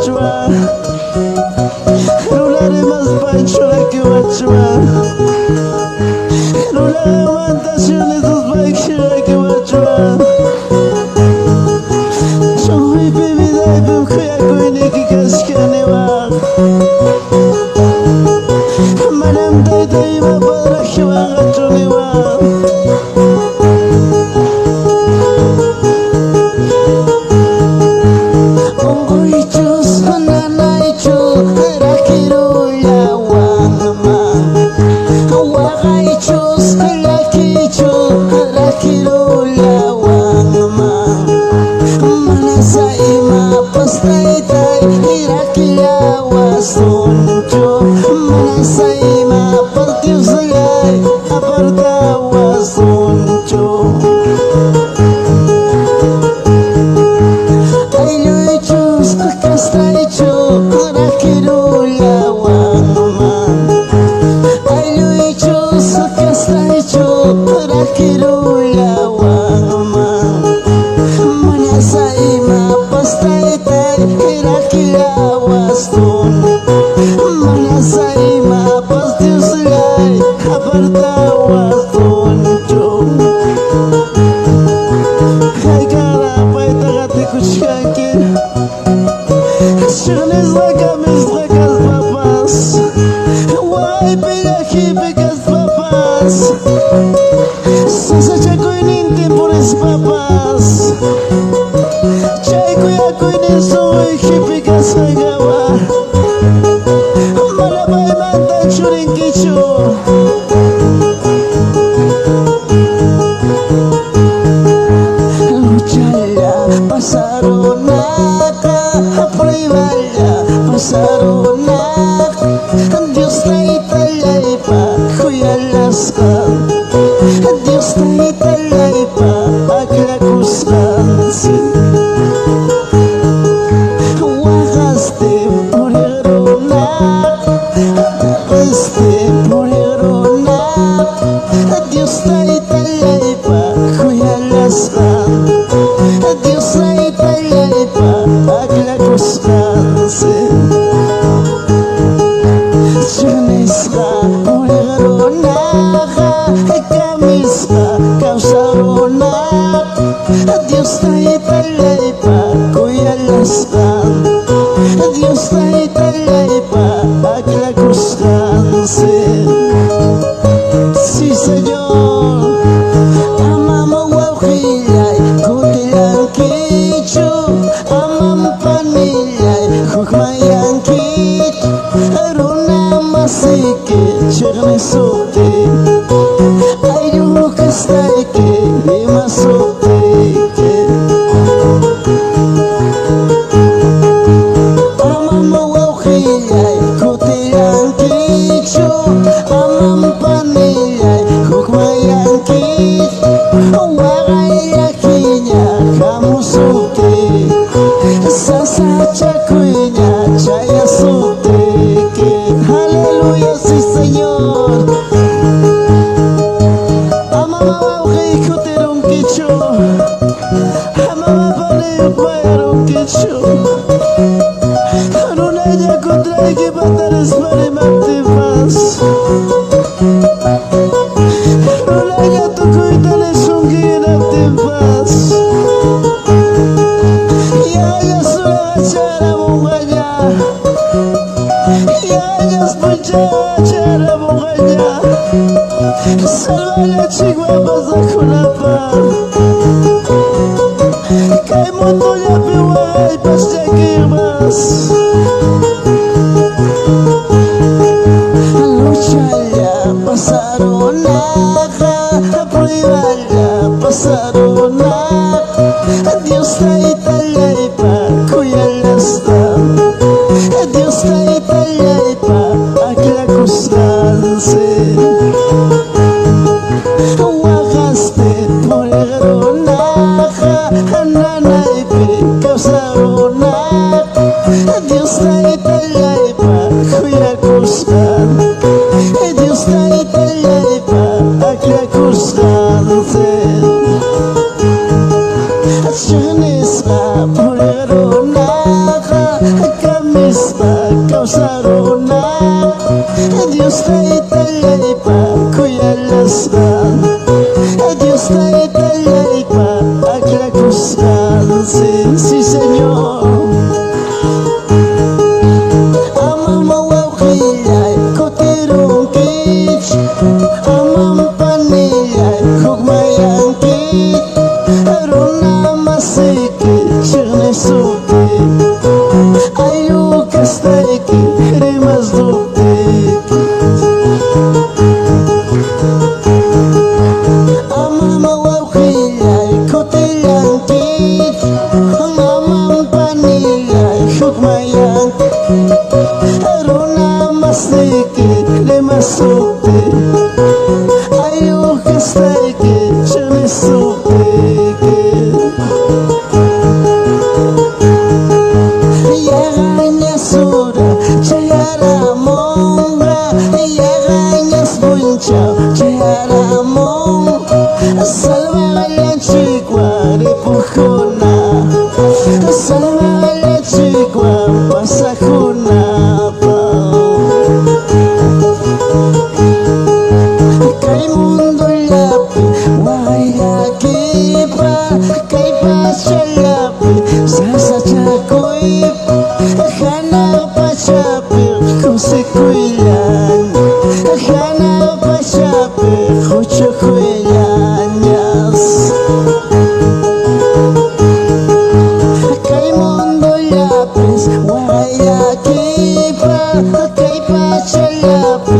rakiwachwan. Runa rimaspanchu rakiwachwan. Runa shunisuspanchu rakiwachwan. Sunquypi vidaypim kuyakuyniyki kachkaniwan. Manam taytay imapas rakiwanqachu niwan. Unquychus nanaychu rakirullawanman. Waqaychus llakichu rakirullawanman. Mana imapas taytay rakillawasunchu. Mana imapas Diosllay apartawasunchu. Aylluychus kastaychu rakirullawanman. Aylluychus kastaychu rakirullawanman. Mana imapas taytay rakillawasun. Mana imapas Diosllay apartawasunchu. Haykara payta qatikuchkanki. Chiqnisqa kamisqa kaspapas. Waypi llakipi kaspapas. Sasachakuynintin purispapas. Chay kuyakuynin sunquykipi kasqankawa. Mana paymanta churinkichu. Luchalla pasarunaqa, prueballa pasarunaqa, Dios taytallaypa kuyalasqan, Dios taytallaypa aklakusqan. Waqaste purirunaqa, este purirunaqa, Dios taytallaypa kuyalasqan, Dios taytallaypa aklakusqan. Chiqnisqa purirunaqa, kamisqa kawsarunaqa, Dios taytallaypa kuyalasqan, Dios taytallaypa aklakusqan. Sí, Señor. Amam wawqillay kutillankichu, amam panillay hukmanyankichu, runa masiki chiqnisuptin, ayllu kastayki rimasuptiki. Amam wawqillay kutillankichu, amam panillay hukmanyankichu, waqayllakiña hamusuptin, sasachakuyña chayasuptiki. Aleluya, sí, Señor. Amama wawqiy kutirunkichu. Amama paniy hukmanyarunkichu. Runalla contrayki patarispa rimaptinpas. Runalla tukuyta nisunki hinaptinpas. Yaya suracharamunqaña. Yayas punchacharamunqaña. Salvalla chikwapasakunapaq. Kay mundullapi waqaypas llakiypas. Luchalla pasarunaqa, prueballa pasarunaqa, Dios taytallaypa kuyalasqan, Dios taytallaypa aklakusqan. Waqaste purirunaqa, nanaypi kawsarunaqa, Dios taytallaypa kuyakusqan, Dios taytallaypa aklakusqan. Chiqnisqa purirunaqa, Kimsa runa Dios Taytallaypa kuyallasqan, Dios Taytallaypa aklakusqan. Sí, sí, Señor. Amam wawqillay kutirunkich, amam panillay hukmayanki, runa masiki chiqnisuti, ayllu kastayki rimasduptiki. Amam wawqillay kutillanki, amam panillay hukmayanki, runa masiki rimasupti, ayllu kastayki chiqnisuptiki. Yaqañas ura chayaramunqa, yaqañas punchaw chayaramun, salvaqallanchikwan ripuqkuna, salvaqallanchikwan pasaqkunapa. Kay mundollapi waqayllakipa, kay pachallapi sasachakuypa, hanaq pachapi kusikuyllaña, hanaq pachapi huchukuyllañas. Kay mundollapis waqayllakipa, kay pachallapi